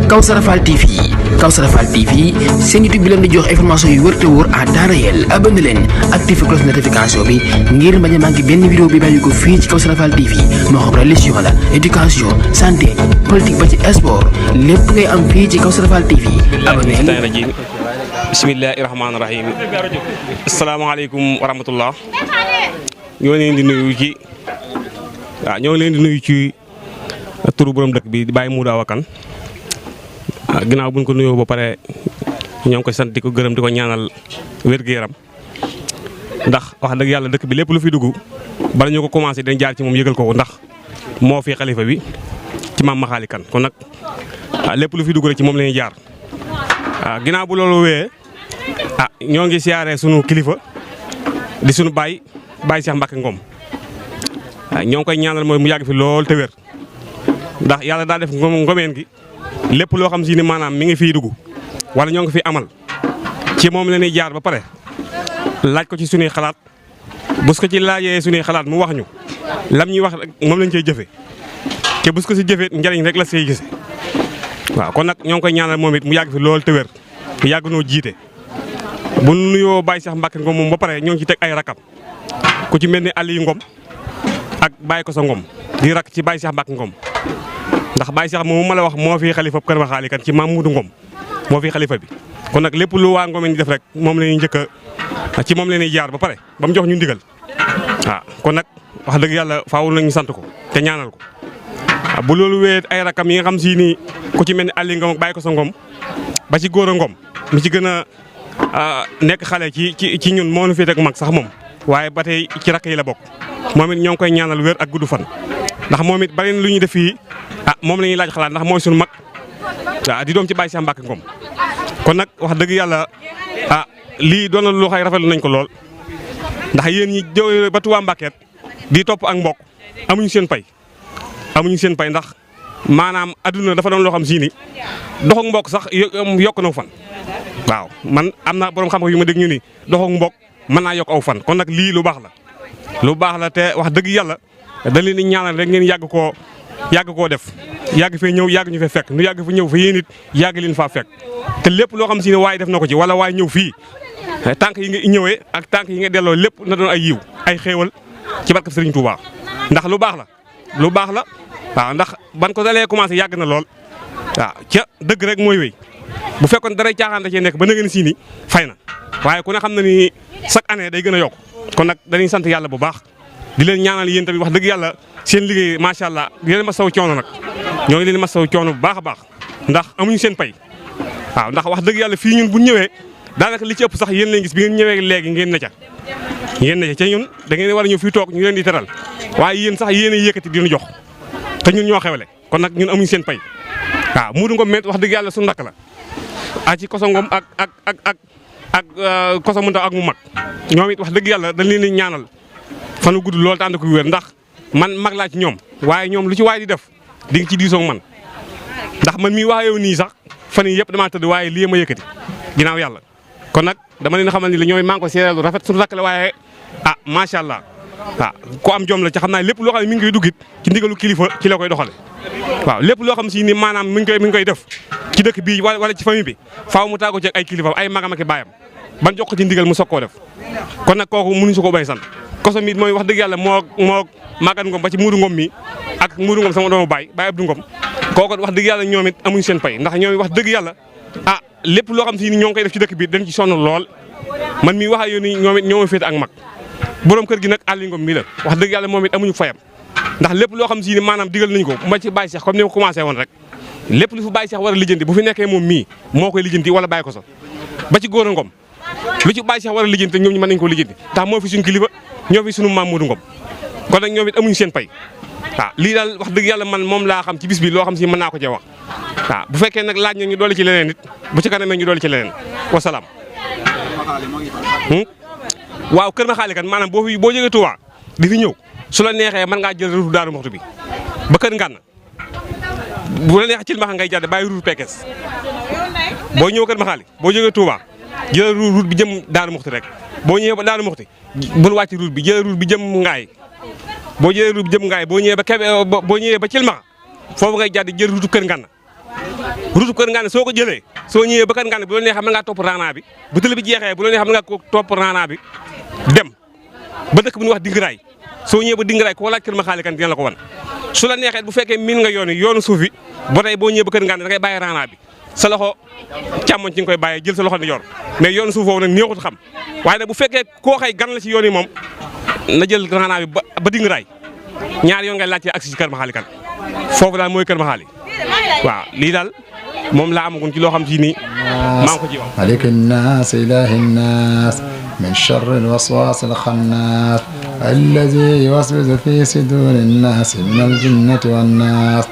Kawsara Fall TV Kawsara Fall TV seen YouTube bi leen di jox information yu wër te wóor à temps réel abonné leen activé cloche notification bi ngir bañ a manqué benn vidéo bi bàyyi ko fii ci Kawsara Fall TV moo xam religion la éducation santé politique ba ci sport lépp ngay am fii ci Kawsara Fall TV abonné leen. bismillahi rahmaani rahim asalaamaaleykum wa rahmatullah ñoo leen di nuyu ci turu borom dëkk bi di Baye Modou Awa Kane ginnaaw buñ ko nuyoo ba pare ñoo ngi koy sant di ko gërëm di ko ñaanal wér-gu-yaram ndax wax dëgg yàlla dëkk bi lépp lu fi dugg bala ñu ko commencé dañ jaar ci moom yëgal ko ndax moo fi xalifa bi ci maam Maxaali Kane kon nag lépp lu fi dugg rek ci moom la ñuy jaar ginnaaw bu loolu wéyee ñoo ngi siyaaree sunu kilifa di sunu baay Cheikh Mbacke Ngom ñoo ngi koy ñaanal mooy mu yàgg fi lool te wér ndax yàlla daa def ngomeen gi lépp loo xam si ni maanaam mi ngi fiy dugg wala ñoo ngi fi amal ci moom la ñuy jaar ba pare laaj ko ci sunuy xalaat bus ko ci laajee sunuy xalaat mu wax ñu lam ñuy wax rek moom lañ cey jëfee te bus ko si jëfee njariñ rek la say gise waaw kon nag ñoo ngi koy ñaanal moom it mu yàgg fi lool te wér mu yàgg noo jiite bu nuyoo Baye Cheikh Mbacke Ngom moom ba pare ñoo ngi ci teg ay rakam ku ci mel ni Aliou Ngom ak Baye Kosa Ngom di rak ci Baye Cheikh Mbacke Ngom ndax Baye Cheikh moom ma la wax moo fi xalifa Kër Maxaali Kane ci Maam Modou Ngom moo fi xalifa bi kon nag lépp lu waa Ngomeen di def rek moom la ñuy njëkk a ci moom la ñuy jaar ba pare ba mu jox ñu ndigal waaw kon nag wax dëgg yàlla faaw nañu sant ko te ñaanal ko bu loolu wéet ay rakam yi nga xam si ni ku ci mel ni Aliou Ngom ak Baye Kosa Ngom ba ci Góora Ngom mi ci gën a nekk xale ci ñun moo nu féete ak mag sax moom waaye ba tey ci rakk yi la bokk moom it ñoo ngi koy ñaanal wér ak gudd fan ndax moom it bari lu ñuy def fii moom la ñuy laaj xalaat ndax mooy suñu mag di doom ci Baye Cheikh Mbacke Ngom kon nag wax dëgg yàlla lii doon na lu xay rafetlu nañ ko lool ndax yéen ñi jóge ba Touba Mbacke di topp ak mbokk amuñu seen pay ndax maanaam adduna dafa doon loo xam si ni dox ak mbokk sax yokk na fan waaw man am na borom xam-xam yu ma dégg ñu ni dox ak mbokk mën naa yokk aw fan kon nag lii lu baax la te wax dëgg yàlla dañ leen di ñaanal rek ngeen yàgg koo def yàgg fee ñëw yàgg ñu fee fekk nu yàgg fa ñëw fa yéen it yàgg leen faa fekk te lépp loo xam si ne waaye def na ko ci wala waaye ñëw fii tànk yi nga ñëwee ak tànk yi nga delloo lépp na doon ay yiw ay xéewal ci barkab Serigne Touba ndax lu baax la waaw ndax ban ko dalee commencé yàgg na lool waaw ca dëgg rek mooy wéy bu fekkoon dara caaxaan da cee nekk ba na ngeen si ni fay na waaye ku ne xam na ni chaque année day gën a yokk kon nag dañuy sant yàlla bu baax di leen ñaanal yéen tamit wax dëgg yàlla seen liggéey macha allah di leen ma saw coono nag ñoo ngi leen ma saw coono bu baax a baax ndax amuñu seen pay waaw ndax wax dëgg yàlla fii ñun bu ñëwee daanaka li ci ëpp sax yéen leen gis bi ngeen ñëwee léegi ngeen na ca ca ñun da ngeen war a ñëw fii toog ñu leen di teral waaye yéen sax yéen a yëkkati di ñu jox te ñun ñoo xewle kon nag ñun amuñu seen pay waaw Modou Ngom met wax dëgg yàlla suñu rakk la ci Kosa Ngom ak Kosa Munta ak mu mag ñoom it wax dëgg yàlla dañ leen di ñaanal fanu gudd loolu tànd ko wér ndax man mag laa ci ñoom waaye ñoom lu ci waay di def di nga ci diisoo man ndax man mii wax yow nii sax fan yii yëpp damaa tëdd waaye lii ma yëkkati ginnaaw yàlla kon nag dama leen xamal ni la ñooy maa ngi ko seereelu rafet suñu rakk la waaye macha allah ku am jom la ci xam naa lépp loo xam ne mi ngi koy duggit ci ndigalu kilifa ci la koy doxale waaw lépp loo xam si ni maanaam mi ngi koy def ci dëkk bii wala ci famille bi faaw mu tàggoo ci ay kilifa ay magam ak baayam ban jox ko ci ndigal mu soog koo def kon nag kooku mënuñu su ko bay sant Kosa mi mooy wax dëgg yàlla moo Maguette Ngom ba ci Modou Ngom mi ak Modou Ngom sama doomu Baye Abdou Ngom kooku wax dëgg yàlla ñoom it amuñu seen pay ndax ñoom it wax dëgg yàlla lépp loo xam si ni ñoo ngi koy def ci dëkk bi dañ ci sonn lool man mii wax ak yow nii ñoom it ñoo ma féete ak mag borom kër gi nag Aliou Ngom mii la wax dëgg yàlla moom it amuñu fayam ndax lépp loo xam si ni maanaam digal nañu ko ma ci Baye Cheikh comme ni ma commencé woon rek lépp lu fi Baye Cheikh war a lijjanti bu fi nekkee moom mii moo koy lijjanti wala Baye Kosa ba ci Góora Ngom lu ci Baye Cheikh war a lijjanti ñoom ñu mën nañu ko lijjanti ndax moo fi suñu kilifa ñoo fi suñu maam Modou Ngom kon nag ñoom it amuñu seen pay lii daal wax dëgg yàlla man moom laa xam ci bis bi loo xam si mën naa ko cee wax bu fekkee nag laaj na ñu dolli ci leneen it bu ci kanamee ñu dolli ci leneen wasalaam. waaw Kër Maxaali Kane maanaam boo jógee Touba di fi ñëw su la neexee mën ngaa jël route Daaru Moxti bi ba Kër Ngànn bu la neexee ci Cilmaxa ngay jàdd bàyyi route Pekes boo ñëw Kër Maxaali boo jógee Touba jël route bi jëm Daaru Moxti rek boo ñëwee ba Daaru Moxti bul wàcc route bi jël route bi jëm Ngaay boo jëlee route bi jëm Ngaay boo ñëwee ba Cilmaxa foofu ngay jàdd jël route Kër Ngànn route Kër Ngane soo ko jëlee soo ñëwee ba Kër Ngane bu la neexee mën ngaa topp raana bi bu tële bi jeexee bu la neexee mën ngaa ko topp raana bi dem ba dëkk bu ñuy wax Dingiraay soo ñëwee ba Dingiraay koo laaj Kër Maxaali Kan dina la ko wan su la neexee bu fekkee miin nga yoonu suuf bi ba tey boo ñëwee ba Kër Ngane da ngay bàyyi raana bi sa loxo càmmoñ ci nga koy bàyyee jël sa loxo di yor mais yoonu suuf boobu nag neexut xam waaye nag bu fekkee koo xëy gan la ci yoon yi moom na jël raana bi ba Dingiraay ñaar yoon ngay laajtee agsi ci Kër Maxaali Kan foofu daal mooy Kër Maxaali waaw lii daal moom laa amagun ci loo xam ci nii maa ngi ko ci wax. malikin naas ilaahin naas min sharril waswaasil xannaas allazii yuwaswisu fii suduurin naas minal jinnati wan naas.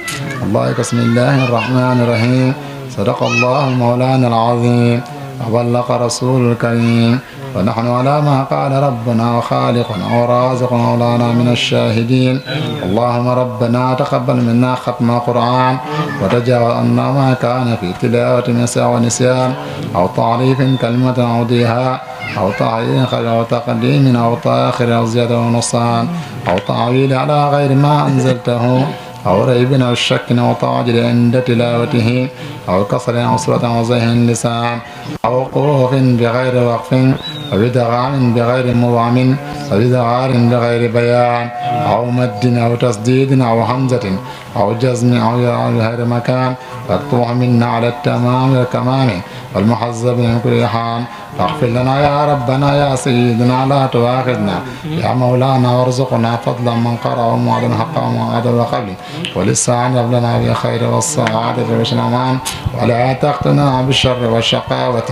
bismillaahi rahmaani rahiim. sadaqa allaahu mawlaanal aziim wa ballaqa rasuulul kariim wa nahnu alaa maa qaala rabbunaa wa xaaliqunaa wa raaziqunaa mawlaanaa mina shaahidiin. allaahumma rabbanaa taqabbal minnaa xatmal qur'aan wa tajaawaz annaa maa kaana fii tilaawatin wa nisyaan aw ta'riifin kalimatin aw diihaa aw ta'yiin aw taqdiimin aw ta'xiirin aw ziyaadatin aw nuqsaan aw ta'wiilin alaa gayri maa anzaltahu aw raybin aw shakkin aw ta'jiilin inda tilaawatihi aw kasrin aw suratin aw zayhin lisaan aw wuquufin bi gayri waqfin aw idghaamin bi gayri mudghamin aw izhaarin bi gayri bayaan aw maddin aw tasdiidin aw hamzatin aw jazmin aw gayri makaan faktubuhu minnaa ala at-tamaami wal kamaali wal muhazzabi min kulli haan. فاغفر لنا يا ربنا يا سيدنا لا تؤاخذنا يا مولانا وارزقنا فضلا من قرأ ومعدن حقا ومعاد وقبل ولسان لنا بالخير والسعادة والأمان ولا تختنا بالشر والشقاوة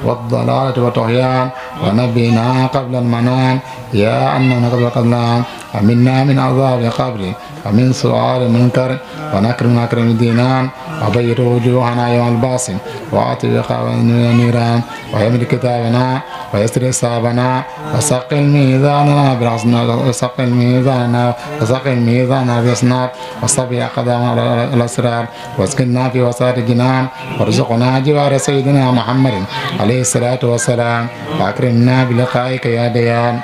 والضلالة والطغيان ونبينا قبل المنام يا أننا قبل القدلان ومنا من عذاب قبر ومن سؤال المنكر ونكرم أكرم الدينان وبيض وجوهنا يوم البعث وأعطي رقابنا النيران ويملك كتابنا ويسر حسابنا وثقل ميزاننا بالحسنات وثقل ميزاننا بالحسنات وصبي أقدامنا على الأسرار واسكننا في وسط الجنان وارزقنا جوار سيدنا محمد عليه الصلاة والسلام وأكرمنا بلقائك يا ديان.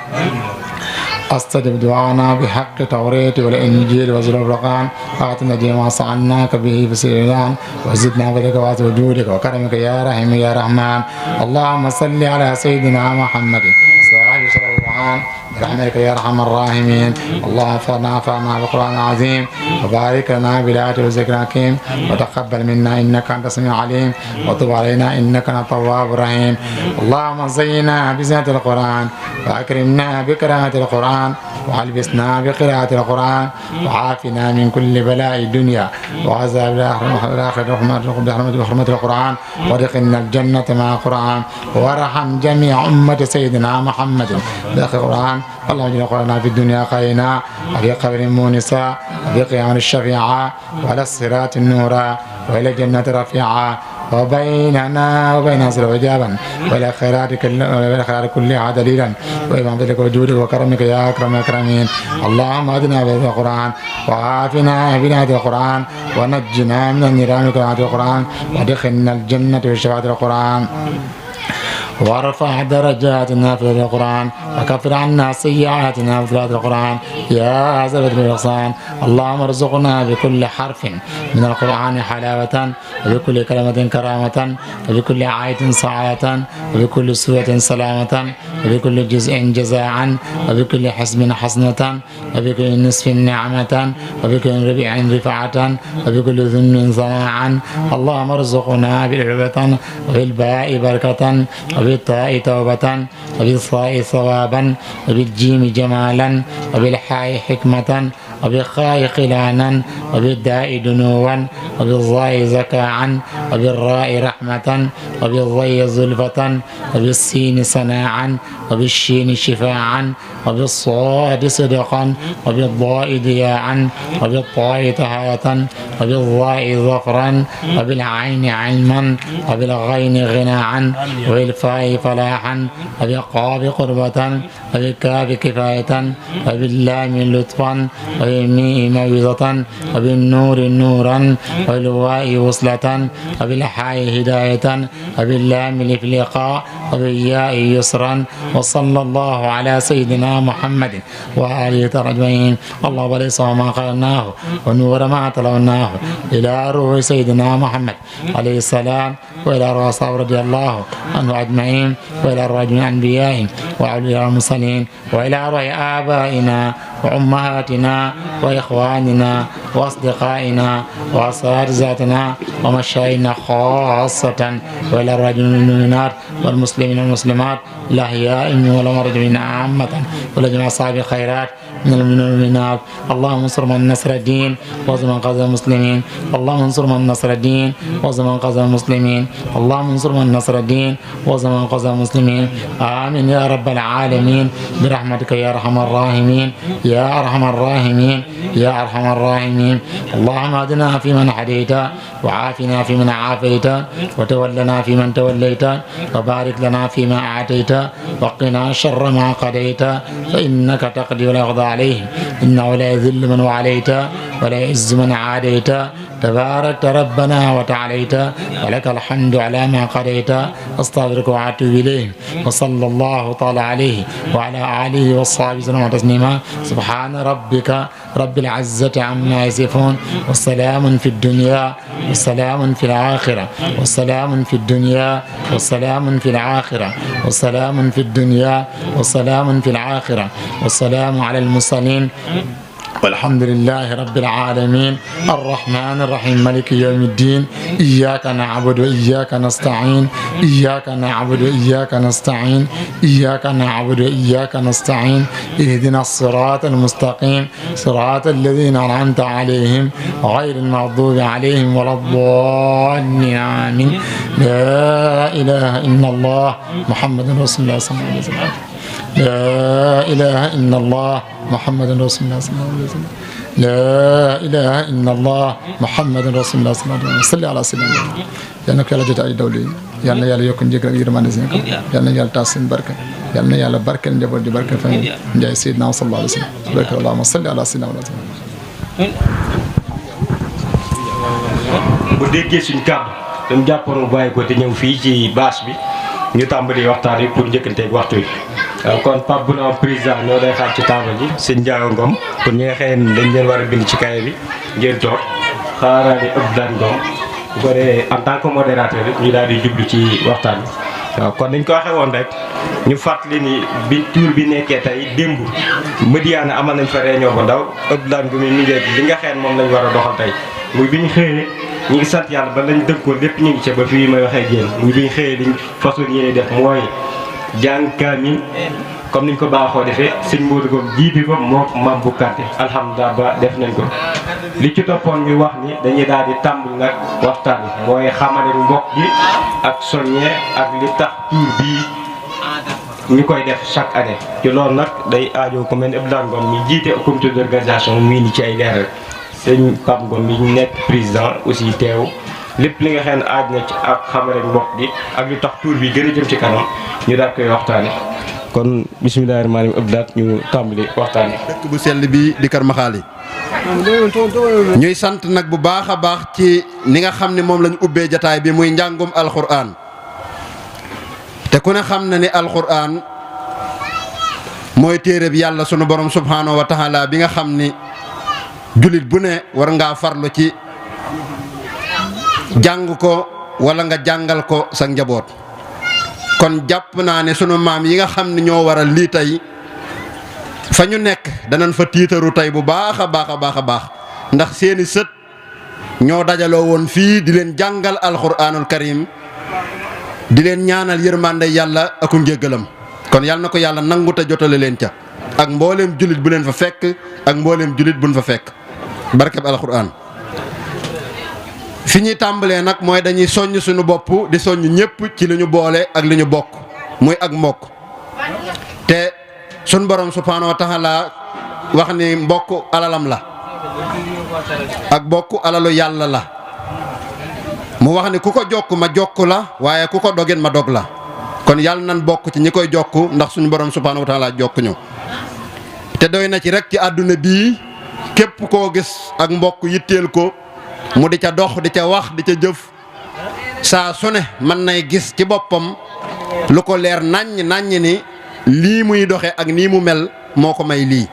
استجب دعانا بحق التوراة والإنجيل وزبور الفرقان آتنا جميع ما سألناك به في سيران وزدنا بك وجودك وكرمك يا رحيم يا رحمن. اللهم صل على سيدنا محمد صاحب شرف القرآن برحمتك يا ارحم الراحمين. اللهم انفعنا بالقرآن العظيم وبارك لنا بالآيات والذكر الحكيم وتقبل منا إنك أنت السميع العليم وتب علينا إنك أنت التواب الرحيم. اللهم زينا بزينة القرآن وأكرمنا بقراءة القرآن وألبسنا بقراءة القرآن وعافنا من كل بلاء الدنيا وعذاب الآخرة بحرمة القرآن وادخلنا الجنة مع القرآن وارحم جميع أمة سيدنا محمد بأخي القرآن. اللهم اجعل القرآن في الدنيا خيرا وفي قبر مونسا وفي قيام الشفيعة وعلى الصراط النورا وإلى الجنة رفيعا وبيننا وبين نصر وجابا وإلى خيرات كلها دليلا وإمام فضلك وجودك وكرمك يا أكرم الأكرمين. اللهم أهدنا بهذا القرآن وعافنا بهذا القرآن ونجنا من النيران بهذا القرآن وادخلنا الجنة بشفاعة القرآن وارفع درجاتنا في القرآن وكفر عنا سيئاتنا في القرآن يا ذا الجلال والإحسان. اللهم ارزقنا بكل حرف من القرآن حلاوة وبكل كلمة كرامة وبكل آية سعادة وبكل سورة سلامة وبكل جزء جزاء وبكل حسب حسنة وبكل نصف نعمة وبكل ربيع رفعة وبكل ذن ثناء. اللهم ارزقنا بالعبة وبالباء بركة وبالتاء توبة وبالصاء ثوابا وبالجيم جمالا وبالحاء حكمة وبالخاء خلانا وبالداء دنوا وبالظاء زكاء وبالراء رحمة وبالضي زلفة وبالسين صناعا وبالشين شفاعا وبالصاد صدقا وبالضاء ضياعا وبالطاء طهارة وبالظاء ظفرا وبالعين علما وبالغين غناعا وبالفاء فلاحا وبالقاف قربة وبالكاف كفاية وباللام لطفا وبالميم موعظة وبالنور نورا وبالواء وصلة وبالحاء هداية وباللام الإفلاقاء وبالياء يسرا وصلى الله على سيدنا محمد وآله أجمعين. الله وليس ما قالناه ونور ما تلوناه إلى روح سيدنا محمد عليه السلام وإلى روح أصحابه رضي الله عنه أجمعين وإلى روح الأنبياء وأولياء المرسلين وإلى روح آبائنا وأمهاتنا وإخواننا وأصدقائنا وأساتذتنا ومشايخنا خاصة وإلى الرجل المؤمنات والمسلمين والمسلمات الأحياء والأموات عامة ولجميع أصحاب الخيرات من المؤمنات. اللهم انصر من نصر الدين وانصر من قذف المسلمين. اللهم انصر من نصر الدين وانصر من قذف المسلمين. اللهم انصر من نصر الدين وانصر من قذف المسلمين. آمين يا رب العالمين برحمتك يا أرحم الراحمين يا أرحم الراحمين يا أرحم الراحمين. اللهم اهدنا فيمن هديت وعافنا فيمن عافيت وتولنا فيمن توليت وبارك لنا فيما أعطيت وقنا شر ما قضيت فإنك تقضي ولا يقضى عليه إنه لا يذل من وعليت ولا يعز من عاديت تباركت ربنا وتعاليت ولك الحمد على ما قضيت. أستغفرك وأتوب إليه وصلى الله تعالى عليه وعلى آله وصحبه وسلم تسليما. سبحان ربك رب العزة عما يصفون والسلام في الدنيا والسلام في الآخرة والسلام في الدنيا والسلام في الآخرة والسلام في الدنيا والسلام في الآخرة والسلام على المرسلين والحمد لله رب العالمين الرحمن الرحيم مالك يوم الدين. إياك نعبد وإياك نستعين إياك نعبد وإياك نستعين إياك نعبد وإياك نستعين اهدنا الصراط المستقيم صراط الذين أنعمت عليهم غير المغضوب عليهم ولا الضالين آمين. لا إله إلا الله محمد رسول الله صلى الله عليه وسلم. لا إله إلا الله محمد رسول الله صلى الله عليه وسلم. لا إله إلا الله محمد رسول الله صلى الله عليه وسلم. صل على سيدنا محمد. yàlla na ko yàlla jot ay dawli yàlla na yàlla yokk njëgal ak yërmande seen kaw yàlla na yàlla taas seen barke yàlla na yàlla barkeel njaboot di barkeel famille Ndiaye Seydina sallallahu alayhi wa sallam. barke allahumma salli ala Seydina Muhammad. bu déggee suñu kàddu dañu jàppoon mu bàyyi ko te ñëw fii ci bâche bi ñu tàmbali waxtaan yi pour njëkkanteeg waxtu wi. kon Pape Bouna président ñoo lay xaar ci table ji sëñ Ndiago Ngom pour ñi nga xam ne dañ leen war a bind ci kaye bi ngeen toog xaaraani Abdoulaye Ngom bu ko dee en tant que modérateur ñu daal di jublu ci waxtaan bi. waaw kon dañ ko waxee woon rek ñu fàttali ni bi tour bi nekkee tey démb Madiyana amal nañ fa réunion bu ndaw Abdoulaye Ngom mi ngi li nga xam moom lañ war a doxal tey muy bi ñu xëyee ñu ngi sant yàlla ba lañ dëkkoon lépp ñu ngi ci ba fii may waxee génn muy bi ñu xëyee liñ façon yéene def mooy jàng kaamil comme niñ ko baaxoo defee sëñ Modou Ngom jiite ko moo mam bu kante alhamdulilah ba def nañ ko li ci toppoon ñu wax ni dañuy daal di tàmbali nag waxtaan bi mooy xamale mbokk bi ak soññee ak li tax tour bii ñu koy def chaque année ci loolu nag day aajo ko mel ni Abdoulaye Ngom mi jiite comité d'organisation mii ni ci ay leeral sëñ Pape Ngom mi nekk président aussi teew lépp li nga xam ne aaj na ci ak xamale mbokk bi ak li tax tour bi gën a jëm ci kanam ñu daal koy waxtaane kon bismillaahi rahmaani rahiim Abdoulaye ñu tàmbali waxtaane dëkk bu sell bi di Kër Maxaali ñuy sant nag bu baax a baax ci ni nga xam ne moom lañu ubbee jataay bi muy njàngum alxuraan te ku ne xam na ni alxuraan mooy téere bi yàlla sunu borom subhaanahu wa taala bi nga xam ni jullit bu ne war ngaa farlu ci jàng ko wala nga jàngal ko sa njaboot. kon jàpp naa ne sunu maam yi nga xam ne ñoo waral lii tey fa ñu nekk danañ fa tiitaru tey bu baax a baax a baax a baax ndax seeni sët ñoo dajaloo woon fii di leen jàngal alxuraanul karim di leen ñaanal yërmande yàlla ak njéggalam kon yàlla na ko yàlla nangu te jotale leen ca ak mbooleem jullit bu leen fa fekk ak mbooleem jullit buñ fa fekk barkeb alxuraan. fi ñuy tàmbalee nag mooy dañuy soññ suñu bopp di soññ ñëpp ci li ñu boole ak li ñu bokk muy ak mbokk te suñ borom subhaanahu wa taala wax ni mbokk alalam la ak bokk alalu yàlla la mu wax ni ku ko jokk ma jokk la waaye ku ko dogeen ma dog la kon yàlla nan bokk ci ñi koy jokk ndax suñu borom subhaanahu wa taala jokk ñu te doy na ci rek ci àdduna bii képp koo gis ak mbokk yitteel ko mu di ca dox di ca wax di ca jëf saa su ne mën nay gis ci boppam lu ko leer naññ ni lii muy doxe ak nii mu mel moo ko may lii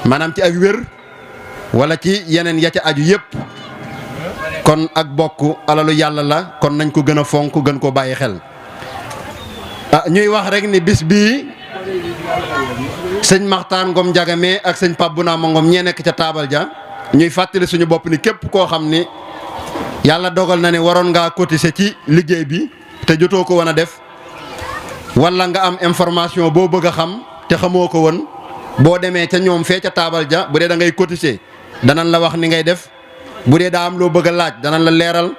maanaam ci ak wér wala ci yeneen ya ca aju yépp kon ak bokk alalu yàlla la kon nañ ko gën a fonk gën ko bàyyi xel ñuy wax rek ni bis bii sëñ Maxtaan Ngom Njagame ak sëñ Pape Bounama Ngom ñee nekk ca taabal ja ñuy fàttali suñu bopp ni képp koo xam ni yàlla dogal na ne waroon ngaa cotiser ci liggéey bi te jotoo ko woon a def wala nga am information boo bëgg a xam te xamoo ko woon boo demee ca ñoom fee ca taabal ja bu dee da ngay cotiser danañ la wax ni ngay def bu dee daa am loo bëgg a laaj danañ la leeral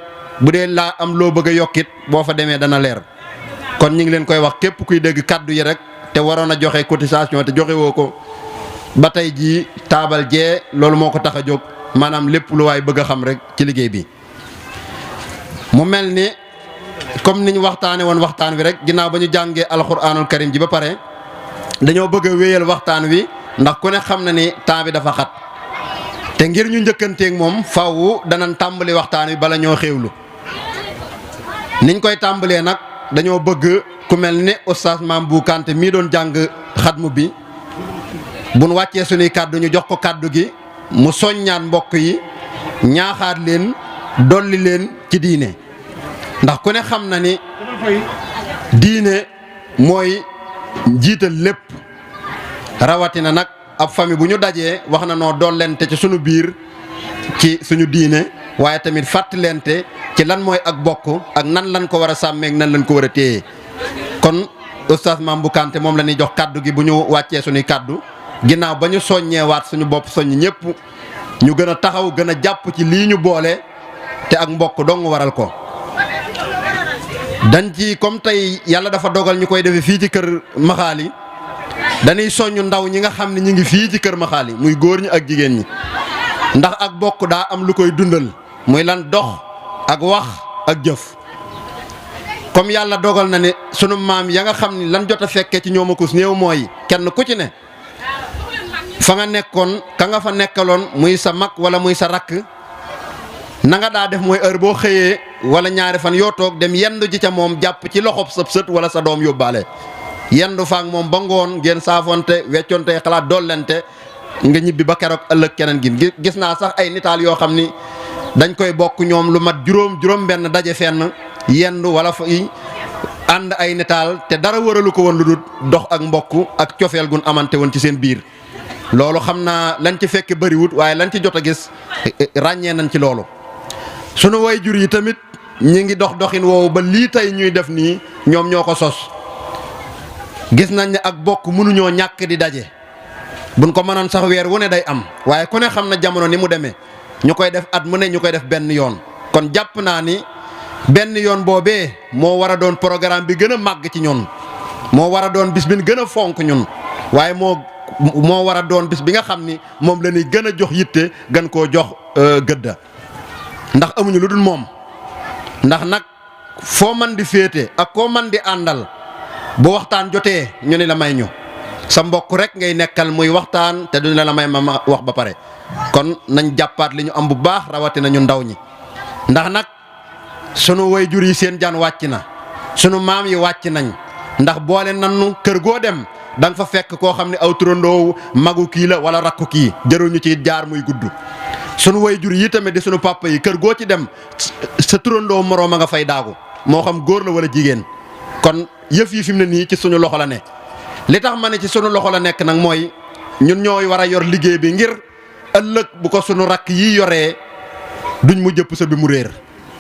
bu dee laa am loo bëgg a yokkit boo fa demee dana leer kon ñu ngi leen koy wax képp kuy dégg kàddu yi rek te waroon a joxe cotisation te joxe woo ko ba tey jii taabal jee loolu moo ko tax a jóg maanaam lépp lu waay bëgg a xam rek ci liggéey bi. mu mel ni comme niñ waxtaane woon waxtaan wi rek ginnaaw ba ñu jàngee alxuraanul karim ji ba pare dañoo bëgg a wéyal waxtaan wi ndax ku ne xam na ni temps bi dafa xat te ngir ñu njëkkanteeg moom faaw danañ tàmbali waxtaan wi bala ñoo xéewlu niñ koy tàmbalee nag dañoo bëgg ku mel ni oustaz Mame Bou Kanté mii doon jàng xatmu bi buñ wàccee suñuy kàddu ñu jox ko kàddu gi mu soññaat mbokk yi ñaaxaat leen dolli leen ci diine ndax ku ne xam na ni diine mooy jiital lépp rawatina nag ab famille bu ñu dajee wax na noo dollente ci sunu biir ci suñu diine waaye tamit fàttalente ci lan mooy ak bokk ak nan lan ko war a sàmmeek nan lan ko war a téye kon oustaz Mame Bou Kanté moom la ñuy jox kàddu gi bu ñu wàccee suñuy kàddu ginnaaw ba ñu soññee waat suñu bopp soññ ñëpp ñu gën a taxaw gën a jàpp ci lii ñu boole te ak mbokk dong waral ko dañ ci comme tey yàlla dafa dogal ñu koy defee fii ci kër Maxaali dañuy soññ ndaw ñi nga xam ne ñu ngi fii ci kër Maxaali muy góor ñi ak jigéen ñi ndax ak bokk daa am lu koy dundal muy lan dox ak wax ak jëf comme yàlla dogal na ne sunu maam ya nga xam ni lan jot a fekkee ci ñoom akus néew mooy kenn ku ci ne fa nga nekkoon ka nga fa nekkaloon muy sa mag wala muy sa rakk na nga daa def mooy heure boo xëyee wala ñaari fan yoo toog dem yendu ji ca moom jàpp ci loxob sa sët wala sa doom yóbbaale yendu faak moom ba ngoon ngeen saafonte weccoonte xalaat dollente nga ñibbi ba keroog ëllëg keneen gi gis naa sax ay nitaal yoo xam ni dañ koy bokk ñoom lu mat juróom benn daje fenn yendu wala fa ànd ay nitaal te dara wëralu ko woon lu dul dox ak mbokk ak cofeel gun amante woon ci seen biir loolu xam naa lañ ci fekk bëriwut waaye lañ ci jot a gis ràññee nañ ci loolu sunu way jur yi tamit ñi ngi doxin woowu ba lii tey ñuy def nii ñoom ñoo ko sos gis nañ ne ak bokk mënuñoo ñàkk di daje buñ ko mënoon sax weer wu ne day am waaye ku ne xam na jamono ni mu demee ñu koy def at mu ne ñu koy def benn yoon kon jàpp naa ni benn yoon boobee moo war a doon programme bi gën a màgg ci ñun moo war a doon bis bi gën a fonk ñun waaye moo war a doon bis bi nga xam ni moom la ñuy gën a jox yitte gën koo jox gëdda ndax amuñu lu dul moom ndax nag foo man di féete ak koo man di àndal bu waxtaan jotee ñu ni la may ñu sa mbokk rek ngay nekkal muy waxtaan te duñ la may ma wax ba pare kon nañ jàppaat li ñu am bu baax rawatina ñu ndaw ñi ndax nag sunu waajur yi seen jaan wàcc na sunu maam yi wàcc nañ ndax boole nanu kër goo dem da nga fa fekk koo xam ne aw turandoo magu kii la wala rakku kii jëruñu ci jaar muy gudd sunu waajur yi tamit di sunu papa yi kër goo ci dem sa turandoo moroom a nga fay daagu moo xam góor la wala jigéen kon yëf yi fi mu ne nii ci sunu loxo la ne li tax ma ne ci sunu loxo la nekk nag mooy ñun ñooy war a yor liggéey bi ngir ëllëg bu ko sunu rakk yi yoree duñ mu jëpp sa bi mu réer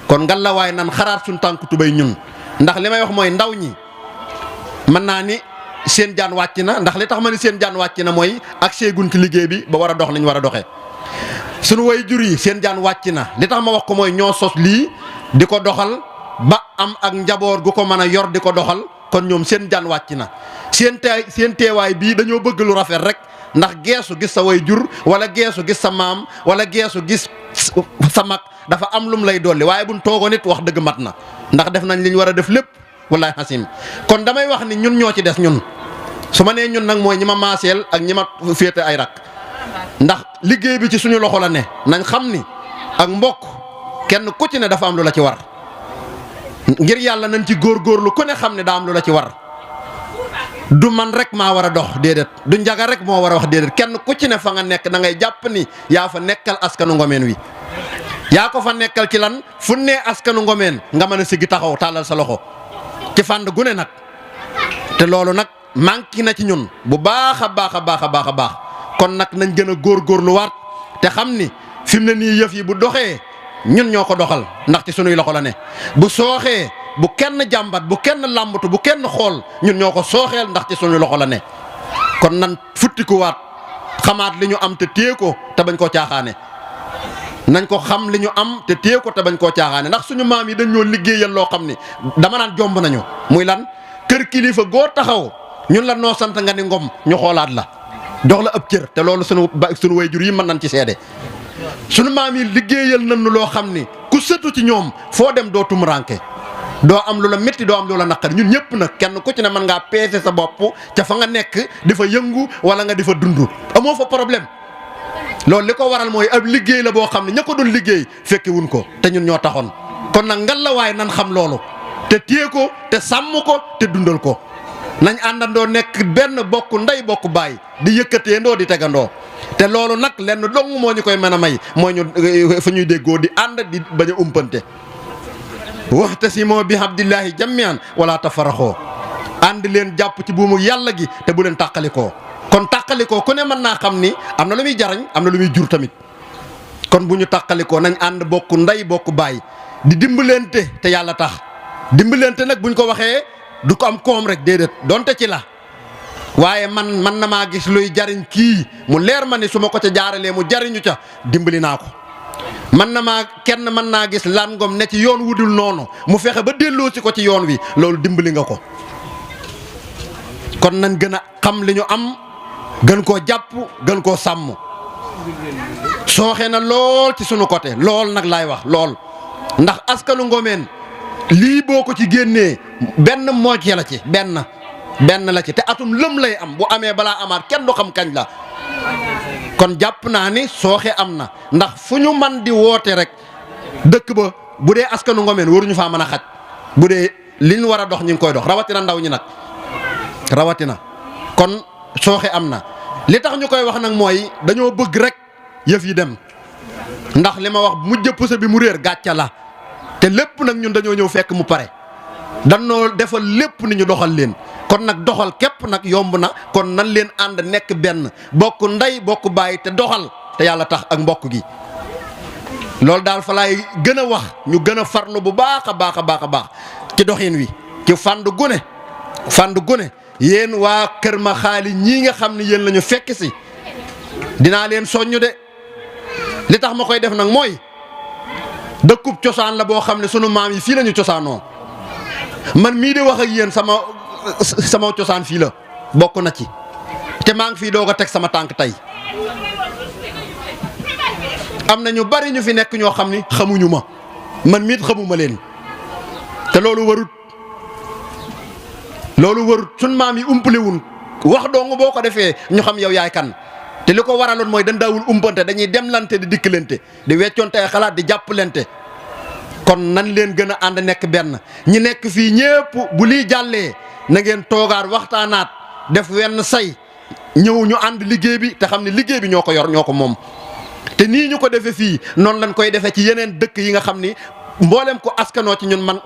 kon ngal la waaye nan xaraat suñu tànk tubay ñun ndax li may wax mooy ndaw ñi mën naa ni seen jaan wàcc na ndax li tax ma ni seen jaan wàcc na mooy ak seegun ci liggéey bi ba war a dox li ñu war a doxee sunu way jur yi seen jaan wàcc na li tax ma wax ko mooy ñoo sos lii di ko doxal ba am ak njaboot gu ko mën a yor di ko doxal kon ñoom seen jaan wàcc na seen teewaay bii dañoo bëgg lu rafet rek ndax geesu gis sa way jur wala geesu gis sa maam wala geesu gis sa mag dafa am lum lay dolli waaye buñ toogoon it wax dëgg mat na ndax def nañ li ñu war a def lépp wallaay xasim kon damay wax ni ñun ñoo ci des ñun su ma nee ñun nag mooy ñi ma maaseel ak ñi ma féete ay rak ndax liggéey bi ci suñu loxo la ne nañ xam ni ak mbokk kenn ku ci ne dafa am lu la ci war ngir yàlla nañ ci góorgóorlu ku ne xam ne daa am lu la ci war du man rek maa war a dox déedéet du njaga rek moo war a wax déedéet kenn ku ci ne fa nga nekk da ngay jàpp ni yaa fa nekkal askanu Ngomeen wi yaa ko fa nekkal ci lan fu ne askanu Ngomeen nga mën a siggi taxaw tàllal sa loxo ci fànn gu ne nag te loolu nag manqué na ci ñun bu baax a baax a baax a baax a baax kon nag nañ gën a góorgóorluwaat te xam ni fi mu ne nii yëf yi bu doxee ñun ñoo ko doxal ndax ci sunuy loxo la ne bu sooxee bu kenn jàmbat bu kenn làmbatu bu kenn xool ñun ñoo ko sooxeel ndax ci sunuy loxo la ne kon nan futtikuwaat xamaat li ñu am te téye ko te bañ koo caaxaane nañ ko xam li ñu am te téye ko te bañ koo caaxaane ndax suñu maam yi dañ ñoo liggéeyal loo xam ni dama naan jomb nañu muy lan kër kilifa goo taxaw ñun la noo sant nga ni Ngom ñu xoolaat la jox la ab cër te loolu sunu wayjur yi mën nañ ci seede sunu maam yi liggéeyal nañu loo xam ni ku sëtu ci ñoom foo dem doo tumuraanke doo am lu la métti doo am lu la naqari ñun ñëpp nag kenn ku ci ne mën ngaa peese sa bopp ca fa nga nekk di fa yëngu wala nga di fa dund amoo fa problème loolu li ko waral mooy ab liggéey la boo xam ne ña ko doon liggéey fekki wuñ ko te ñun ñoo taxoon kon nag ngallaawaay nan xam loolu te téye ko te sàmm ko te dundal ko nañ àndandoo nekk benn bokk ndey bokk baay di yëkkateendoo di tegandoo te loolu nag lenn dong moo ñu koy mën a may mooy ñu fa ñuy déggoo di ànd di bañ a umpante waxtasimoo bi hablillahi jamii'an wala tafaraxoo ànd leen jàpp ci buumu yàlla gi te bu leen tàqalikoo kon tàqalikoo ku ne mën naa xam ni am na lu muy jariñ am na lu muy jur tamit kon bu ñu tàqalikoo nañ ànd bokk ndey bokk baay di dimbalante te yàlla tax dimbalante nag buñ ko waxee du ko am koom rek déedéet donte ci la waaye man na maa gis luy jariñ kii mu leer ma ni su ma ko ca jaaralee mu jariñu ca dimbali naa ko man na maa kenn mën naa gis Lat Ngom ne ci yoon wudul noonu mu fexe ba delloo si ko ci yoon wi loolu dimbali nga ko kon nañ gën a xam li ñu am gën koo jàpp gën koo sàmm sooxe na lool ci sunu côté lool nag laay wax lool ndax askanu Ngomeen lii boo ko ci génnee benn moitié la ci benn la ci te atum lëm lay am bu amee balaa amaat kenn du xam kañ la kon jàpp naa ni sooxe am na ndax fu ñu man di woote rek dëkk ba bu dee askanu Ngomeen waruñu faa mën a xaj bu dee li ñu war a dox ñu ngi koy dox rawatina ndaw ñi nag rawatina kon sooxe am na li tax ñu koy wax nag mooy dañoo bëgg rek yëf yi dem ndax li ma wax mujj puso bi mu réer gàcca la te lépp nag ñun dañoo ñëw fekk mu pare dañoo defal lépp ni ñu doxal leen kon nag doxal képp nag yomb na kon nan leen ànd nekk benn bokk ndey bokk bàyyi te doxal te yàlla tax ak mbokk gi loolu daal fa laay gën a wax ñu gën a farlu bu baax a baax a baax a baax ci doxin wi ci fànn gune yéen waa Kër Ma Xaali ñii nga xam ne yéen la ñu fekk si dinaa leen soññu de li tax ma koy def nag mooy dëkkub cosaan la boo xam ne sunu maam yi fii la ñu cosaanoo man mii di wax ak yéen sama cosaan fii la bokk na ci te maa ngi fii doog a teg sama tànk tey am na ñu bari ñu fi nekk ñoo xam ni xamuñu ma man miit xamuma leen te loolu warut sunu maam yi umpale wun wax dong boo ko defee ñu xam yow yaay kan te li ko waraloon mooy dañ daawul umpante dañuy demlante di dikkalante di weccoonte ay xalaat di jàppalante kon nan leen gën a ànd nekk benn ñi nekk fii ñépp bu lii jàllee na ngeen toogaat waxtaanaat def wenn say ñëw ñu ànd liggéey bi te xam ne liggéey bi ñoo ko yor ñoo ko moom te nii ñu ko defee fii noonu lañ koy defee ci yeneen dëkk yi nga xam ni mboolem ko askanoo ci ñun man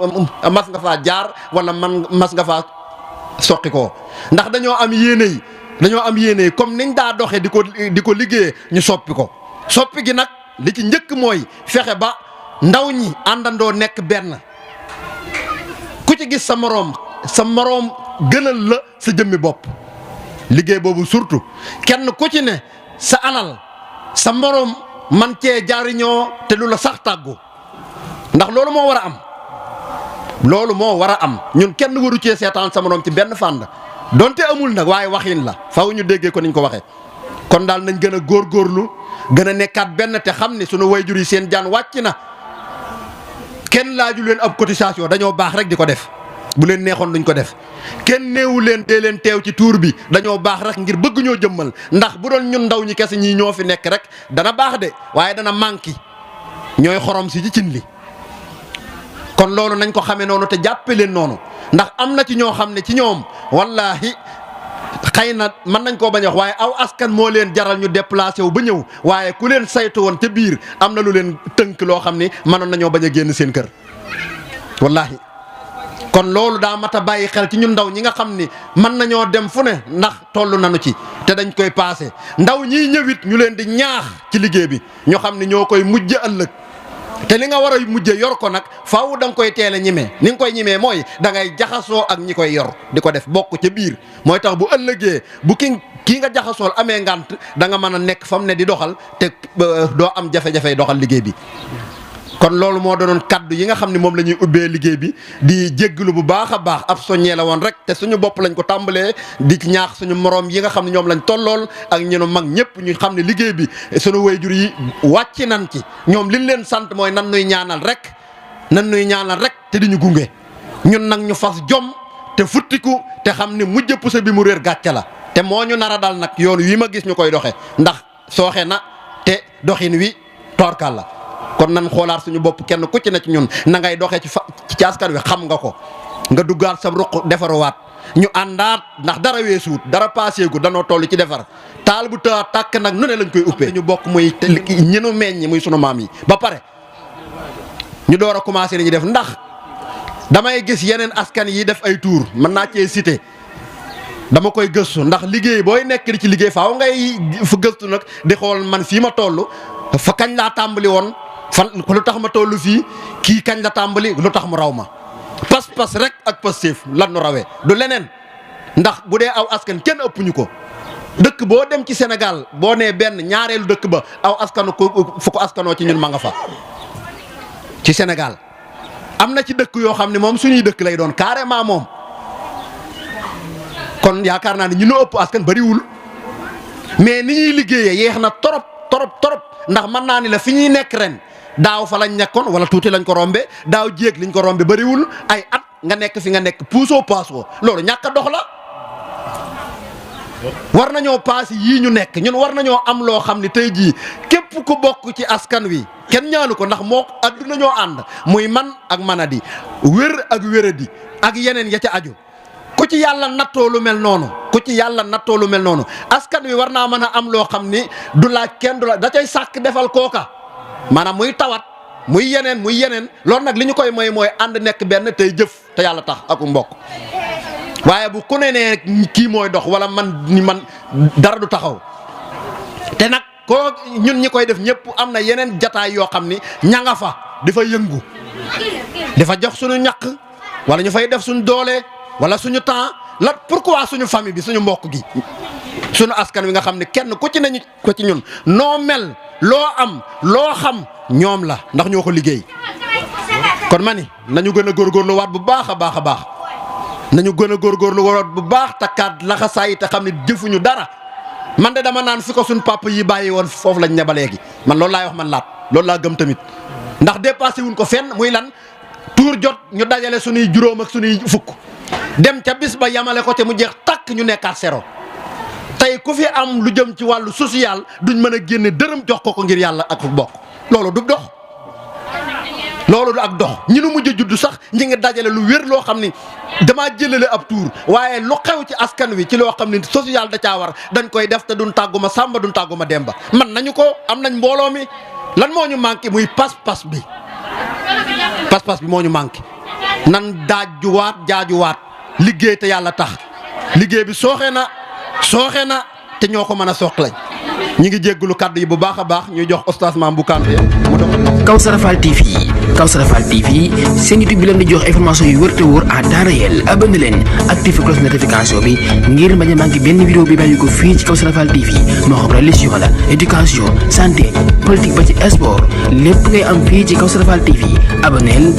mas nga faa jaar wala man mas nga faa soqi ko ndax dañoo am yéene yi comme niñ daa doxee di ko liggéeyee ñu soppi ko soppi gi nag li ci njëkk mooy fexe ba ndaw ñi àndandoo nekk benn ku ci gis sa moroom gënal la sa jëmmi bopp liggéey boobu surtout kenn ku ci ne sa alal sa moroom man cee jariñoo te lu la sax tàggu ndax loolu moo war a am ñun kenn waru cee seetaan sa moroom ci benn fànn donte amul nag waaye waxin la faw ñu déggee ko niñ ko waxee kon daal nañ gën a góorgóorlu gën a nekkaat benn te xam ne sunu wayjur yi seen jaan wàcc na kenn laaju leen ab cotisation dañoo baax rek di ko def bu leen neexoon duñ ko def kenn néewu leen dee leen teew ci tuur bi dañoo baax rek ngir bëgg ñoo jëmmal ndax bu doon ñun ndaw ñi kese ñii ñoo fi nekk rek dana baax de waaye dana manqué ñooy xorom si ci cin li kon loolu nañ ko xamee noonu te jàppe leen noonu ndax am na ci ñoo xam ne ci ñoom wallaahi xëy na mën nañ koo bañ a wax waaye aw askan moo leen jaral ñu déplacé wu ba ñëw waaye ku leen saytu woon ca biir am na lu leen tënk loo xam ni mënoon nañoo bañ a génn seen kër wallaahi. kon loolu daa mat a bàyyi xel ci ñun ndaw ñi nga xam ni mën nañoo dem fu ne ndax toll nañu ci te dañ koy paase ndaw ñiy ñëwit ñu leen di ñaax ci liggéey bi ñu xam ni ñoo koy mujj ëllëg te li nga war a mujje yor ko nag faaw da nga koy teel a ñimee ni nga koy ñimee mooy da ngay jaxasoo ak ñi koy yor di ko def bokk ca biir mooy tax bu ëllëgee bu kii nga jaxasool amee ngant da nga mën a nekk fa mu ne di doxal te doo am jafe-jafe doxal liggéey bi. kon loolu moo doonoon kaddu yi nga xam ne moom la ñuy ubbee liggéey bi di jégglu bu baax a baax ab soññee la woon rek te suñu bopp lañ ko tàmbalee di ci ñaax suñu moroom yi nga xam ne ñoom lañ tollool ak ñenu mag ñëpp ñu xam ne liggéey bi suñu wayjur yi wàcc nan ci ñoom liñ leen sant mooy nan nuy ñaanal rek te di ñu gunge ñun nag ñu fas jom te futtiku te xam ne mujj puso bi mu réer gàcce la te moo ñu nar a dal nag yoon wi ma gis ñu koy doxe ndax sooxe na te doxin wi toorkal la kon nan xoolaat suñu bopp kenn ku ci ne ci ñun na ngay doxee ci askan wi xam nga ko nga duggaat sa ruq defaruwaat ñu àndaat ndax dara weesuut dara paaseegu danoo toll ci defar taal bu tàkk nag nu ne lañ koy uppee ñu bokk muy ñenu meññ muy sunu maam yi ba pare ñu door a commencé li ñuy def ndax damay gis yeneen askan yi def ay tour mën naa cee cité dama koy gëstu ndax liggéey booy nekk di ci liggéey faaw ngay fa gëstu nag di xool man fii ma toll fa kañ laa tàmbali woon fan lu tax ma toll fii kii kañ la tàmbali lu tax mu raw ma pas-pas rek ak pastéef lan nu rawee du leneen ndax bu dee aw askan kenn ëpp ñu ko dëkk boo dem ci Sénégal boo nee benn ñaareelu dëkk ba aw askanu fu ko askanoo ci ñun ma nga fa ci Sénégal am na ci dëkk yoo xam ne moom suñuy dëkk lay doon carrément moom kon yaakaar naa ne ñu nu ëpp askan bariwul mais ni ñuy liggéeyee yeex na torop ndax mën naa ni la fi ñuy nekk ren daaw fa lañ nekkoon wala tuuti lañ ko rombe daaw jéeg liñ ko rombe bariwul ay at nga nekk fi nga nekk puusoo paasoo loolu ñàkk a dox la war nañoo paas yii ñu nekk ñun war nañoo am loo xam ne tey jii képp ku bokk ci askan wi kenn ñaanu ko ndax moo adduna ñoo ànd muy man ak manadi wér ak wéradi ak yeneen ya ca aju ku ci yàlla nattoo lu mel noonu askan wi war naa mën a am loo xam ni du laaj kenn du la da cay sàkk defal kooka maanaam muy tawat muy yeneen loolu nag li ñu koy mooy ànd nekk benn tey jëf te yàlla tax ak mbokk waaye bu ku ne nee kii mooy dox wala man dara du taxaw te nag koo ñun ñi koy def ñëpp am na yeneen jataay yoo xam ni ña nga fa dafa yëngu dafa jox suñu ñaq wala ñu fay def suñu doole wala suñu temps la pourquoi suñu famille bi suñu mbokk gi suñu askan wi nga xam ne kenn ku ci nañu ko ci ñun noo mel loo am loo xam ñoom la ndax ñoo ko liggéey kon ma ni nañu gën a góorgóorlu waat bu baax a baax nañu gën a góorgóorlu waat bu baax takkaat laxasaay te xam ne jëfuñu dara man de dama naan fi ko suñu papa yi bàyyi woon foofu lañ ne ba léegi man loolu laay wax man laat loolu laa gëm tamit ndax dépassé wuñ ko fenn muy lan tuur jot ñu dajale suñuy juróom ak suñuy fukk dem ca bis ba yamale ko te mu jeex takk ñu nekkaat zéro tey ku fi am lu jëm ci wàllu social duñ mën a génne dërëm jox ko ngir yàlla ak fu bokk loolu du dox loolu du ak dox ñi nu mujj a judd sax ñi ngi dajale lu wér loo xam ni damaa jëlale ab tuur waaye lu xew ci askan wi ci loo xam ni social da caa war dañ koy def te duñ tàgguma Samba duñ tàgguma Demba man nañu ko am nañ mbooloo mi lan moo ñu manqué muy pas-pas bi moo ñu manqué nan jaajuwaat liggéey te yàlla tax liggéey bi sooxe na te ñoo ko mën a soqalañ ñi ngi jéggulu kàddu yi bu baax a baax ñuy jox oustaz Mame Kanté mu doxal Kawsara Fall TV seen YouTube bi leen di jox information yu wër te wóor à temps réel abonné leen activé cloche notification bi ngir bañ a manqué benn vidéo bi bàyyi ko fii ci Kawsara Fall TV moo xam religion la éducation santé politique ba ci sport lépp ngay am fii ci Kawsara Fall TV abonneel